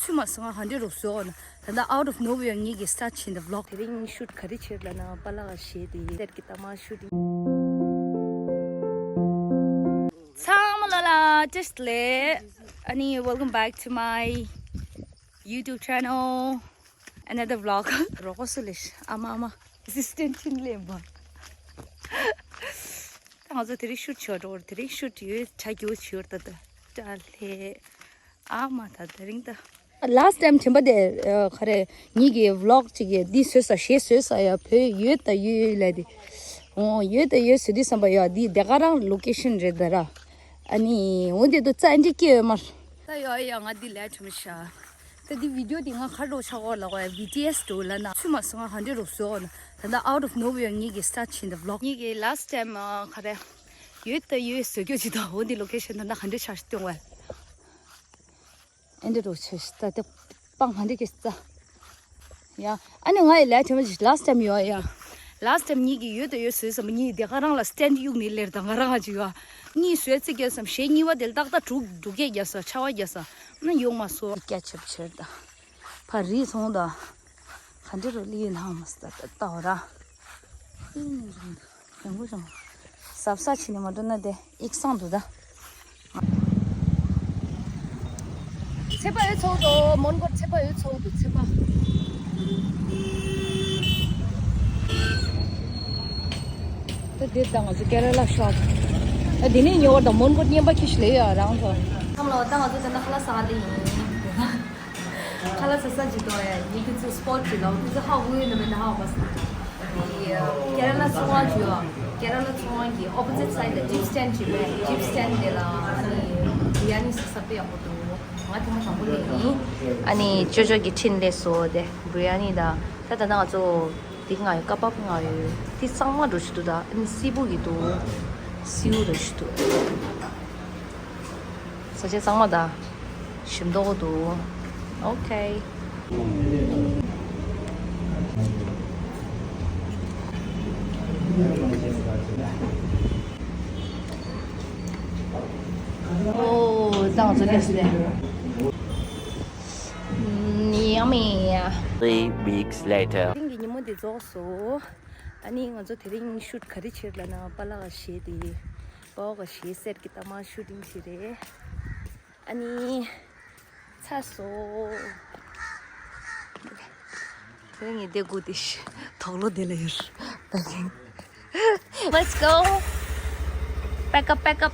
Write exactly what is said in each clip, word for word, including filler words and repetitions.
ཆུ་མ་སོང་ང་ཧ་འདྲེ་རོ་བཟོ་ན། ད་ལྟ་out of nowhere ངེད་ཀྱི་start བྱས་ནས་vlog དེ་རིང་shoot ག་རེ་བྱེད་ལབ་ན་པཱ་ལགས་གཞས་དེ་གསེར་གྱི་རྟགས་མ་shooting། ཚང་མ་ལ་ལ་བཀྲ་ཤིས་བདེ་ལེགས། ཨ་ནི་welcome back to my YouTube channel, another vlog. རོགས་པ་སུ་ལས་ཨ་མ་ཨ་མ་assistant ཆིན་ལེན་པ། ད་ང་ཚོ་དེ་རིང་shoot བྱེད་འགྲོ་བར་དེ་རིང་shoot ཡོད་ཆ་རྒྱུ་བྱེད་ད་ད་ལྷེ། ཨ་མ་ད་དེ་རིང་ད། Last time ཆེན་པ་དེ་ཨ་ག་རེ་ངེད་ཀྱི་vlog གཅིག་གི་འདི་བཟོས་ས་གཞས་བཟོས་ས་ཡ་བོད་ཡོད་ད་ཡོད་ཡོད་ལ་དེ། འོ་ཡོད་ད་ཡོད་ཟེར་དུས་བསམ་པ་ཡ་འདི་དེ་ག་རང་location རེད་ད་ར། ཨ་ནི་འོ་དེ་དུ་རྩ་འདྲི་སྐྱེ་ཡོད་མ། ད་ཡ་ཡ་ང་འདི་ལས་ཁྲིམས་ཤ། ད་འདི་video འདི་ང་ག་རེ་ཆགས་འོ་ལ་གོ་ཡ་བི་ཊི་ཨེས་འགྲོ་ལ་ན་ཆུ་མ་སོང་ང་ཧ་འདྲེ་རོ་བཟོ་འོ་ན། ད་ལྟ་out of nowhere ངེད་ཀྱི་start བྱས་ནས་vlog ངེད་ཀྱི་last time ག་རེ་ཡོད་ད་ཡོད་བཟོ་རྒྱུ་ཅིག་ད་འོ་འདི་location ད་ལྟ་ཧ་འདྲེ་ཆགས་སྟོན་བ། ཨེ་འདྲ་རོ་ཆེ་ཤི་ད་དེ་པང་ཧ་འདྲེ་ཀེ་ས། ཡ། ཨ་ནི་ང་ཡི་ལས་དེ་མ་ཞིག་last time ཡོད་ཡ། Last time ངེད་ཀྱི་ཡོད་དོ་ཡོད་བཟོས་སམ་ངེད་དེ་ག་རང་ལ་stand གཡུག་ནི་ལེར་དང་ང་རང་ང་ཅིག་ཡོད། གཉིས་བཟོས་ཚིག་རྒྱབ་སམ་གཞས་གཉིས་པ་དེ་ལ་ཏག་ཏག་དྲུག་དྲུག་བརྒྱད་རྒྱབ་ས་ཆ་བ་རྒྱབ་ས་ནི་ཡོང་མ་སོ། སྐྱ་ཆབ་ཆེར་ད། ཕ་རི་སོང་ད། ག་འདྲ་རུ་ལི་ནང་མ་ས་ད་ད་བ་ར། ཡང་གོ་བྱུང་། ཟབ་ས་ཕྱི་ནས་མ་འགྲོ་ན་དེ་ཨིག་སང་འདུག་ད། ཚེ་པ་ཨེ་ཚོགས་དོ་མོན་གོར་ཚེ་པ་ཨེ་ཚོགས་དོ་ཚེ་པ། ད་དེ་ད་ང་ཚོ་ཀེ་ར་ལ་ཤོག་ད་དེ་ནས་ཉེ་བར་དང་མོན་གོར་བརྙན་པ་ཁྱི་ཞིག་ལས་ཡོད་རང་ཚོ། ཁམས་ལོ་ད་ང་ཚོ་དེ་འདྲ་ཁ་ལག་ཟ་ག་དེ་ཡིན། ཁ་ལག་ཟ་ས་ཅིག་འདུག་ཡ། ཡིན་དུས་ཚོད་spot ཅིག་ལ་དུས་ཚོད་ཧ་གོ་ཡོད་ན་མེད་ན་ཧ་གོ་ས། དེ་ཀེ་ར་ལ་ཚོང་ཁང་ཅིག་ཡོད། ཀེ་ར་ལ་ཚོང་ཁང་གི་opposite side ལ་ཅིབ་སི་ཊེན་ཌི་ཅིག་ཡོད། ཅིབ་སི་ཊེན་ཌི་དེ་ལ་ཨ་ནི་བི་རི་ཡ་ནི་ཟ་ས་དཔེ་ཡག་པོ་འདུག་ང་ཐེངས་མ་དང་པོ་ལས་ཡིན། ཨ་ནི་ཅོ་ཅོ་གི་འཕྲིན་ལས་སོ་དེ་བི་རི་ཡ་ནི་དང་ད་ད་ནང་ང་ཚོ་དེ་ང་ཡོད་ཀ་པབ་ང་ཡོད་དེ་གཙང་མ་འགྲོ་ཞིག་འདུག་ད་ཨ་ནི་སིལ་བུ་གི་འདུག་སིའུ་འགྲོ་ཞིག་འདུག་ས་ཆ་གཙང་མ་དང་ཞིམ་མདོག་འདུག་ཨོ་ཁེ། ཨོ་ད་ང་ཚོ་སླེབས་སོང་། ཡ་མི། Three weeks later. དེ་རིང་གི་ཉིན་མོ་འདི་རྫོགས་སོང་། ཨ་ནི་ང་ཚོ་དེ་རིང་ཤུཊ་ག་རེ་བྱེད་ལབ་ན་པཱ་ལགས་གཞས་དེ། པཱ་ལགས་གཞས་གསེར་གྱི་རྟགས་མ་ཤུ་ཊིང་བྱེད་རེད། ཨ་ནི། ཚར་སོང་། དེ་ངས་བསྡད་དགོས་ཏེ་ཤི། དོགས་ལོ་དེ་ལ་ཡོད། Let's go. Pack up, pack up.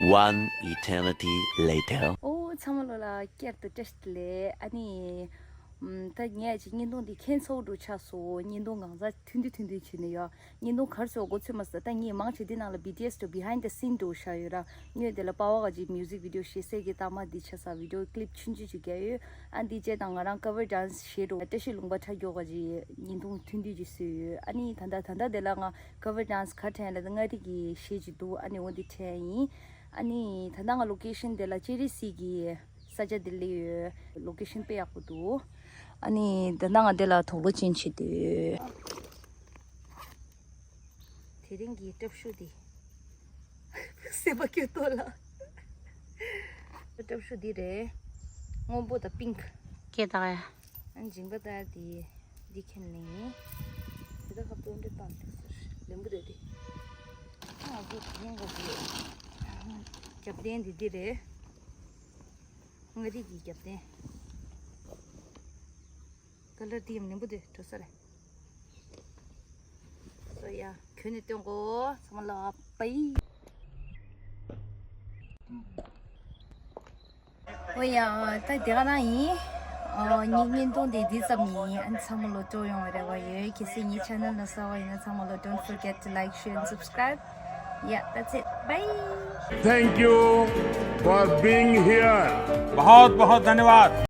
One eternity later. ཨོ་ཚང་མ་ལོ་ལ་བསྐྱར་དུ་བཀྲ་ཤིས་བདེ་ལེགས། ཨ་ནི། ཨམ། ད་ངས་ཅིག་བརྙན་ཐུང་འདི་ཁྱེད་ཚོ་འགྲོ་ཆགས་སོ། བརྙན་ཐུང་གང་ཟག་མཐུན་འདུས་མཐུན་འདུས་བྱས་ནས་ཡོད། བརྙན་ཐུང་གར་སོ་གོ་ཚོད་མ་ཟད་ད་ངས་མང་ཆེ་འདི་ནང་ལ་བི་ཊི་ཨེས་དང་behind the scene འགྲོ་བཞག་ཡོད་ར། ངས་དེ་ལ་པ་བ་ག་ཅིག་music video ཞེས་གསེར་གྱི་རྟགས་མ་འདི་ཆ་ས་video clip ཆུང་ཆུང་ཅིག་རྒྱག་ཡོད། ཨ་འདི་བྱས་དང་ང་རང་cover dance བྱེད་འགྲོ་བཀྲ་ཤིས་ལུང་པ་ཁྲ་རྒྱོག་ག་ཅིག་བརྙན་ཐུང་མཐུན་འདུས་ཅིག་བཟོས་ཡོད། ཨ་ནི་ད་ལྟ་ད་ལྟ་དེ་ལ་ང་cover dance ག་དྲན་ལ་མངའ་རིས་ཀྱི་གཞས་ཅིག་འདུག་ཨ་ནི་འོ་འདི་དྲན་ཡིན། ཨ་ནི་ད་ལྟ་ང་location དེ་ལ་ཅེ་རི་སི་གི་ས་ཆ་དེ་ལ་ཡོད། location དཔེ་ཡག་པོ་འདུག་ཨ་ནི་ད་ལྟ་ང་དེ་ལ་དོགས་ལོ་ཅན་བྱེད་འདོད། དེ་རིང་གི་སྲབ་ཤུ་དེ། སེམས་པ་སྐྱོ་ཏོ་ལ། སྲབ་ཤུ་དེ་རེད། སྔོན་པོ་དང་pink སྐད་གྲགས་ཡ། ཨ་ནི་མཇིང་པ་ལྟར་དེ་འདི་ཁྱེར་ལེན་ཡིན། དེ་ད་ཁ་ཏོན་འདྲེ་བཏང་འདུག་ཟེར་ལེན་པོ་དེ་དེ། ང་ཚོ་དེ་རིང་ག་དེ། རྒྱབ་རྟེན་དེ་འདི་རེད། མངའ་རིས་ཀྱི་རྒྱབ་རྟེན། ཀ་ལར་དེ་ཡང་ནེམ་པོ་དེ་འགྲོ་ས་རེད། སོ་ཡ། གྱོན་ནས་སྟོན་གོ་ཚང་མ་ལ་པའི། ཨོ་ཡ། ད་དེ་ག་ན་ཡིན། ཨོ་ངའི་བརྙན་ཐུང་དེ་འདི་ཙམ་ཡིན། ཨ་ནི་ཚང་མ་ལོ་སྤྲོ་ཡོང་བའི་རེ་བ་ཡོད། གལ་སྲིད་ངའི་channel ལ་གསར་བ་ཡིན་ན་ཚང་མ་ལོ་don't forget to like, share and subscribe. Yeah, that's it. Bye. Thank you for being here. बहुत बहुत धन्यवाद।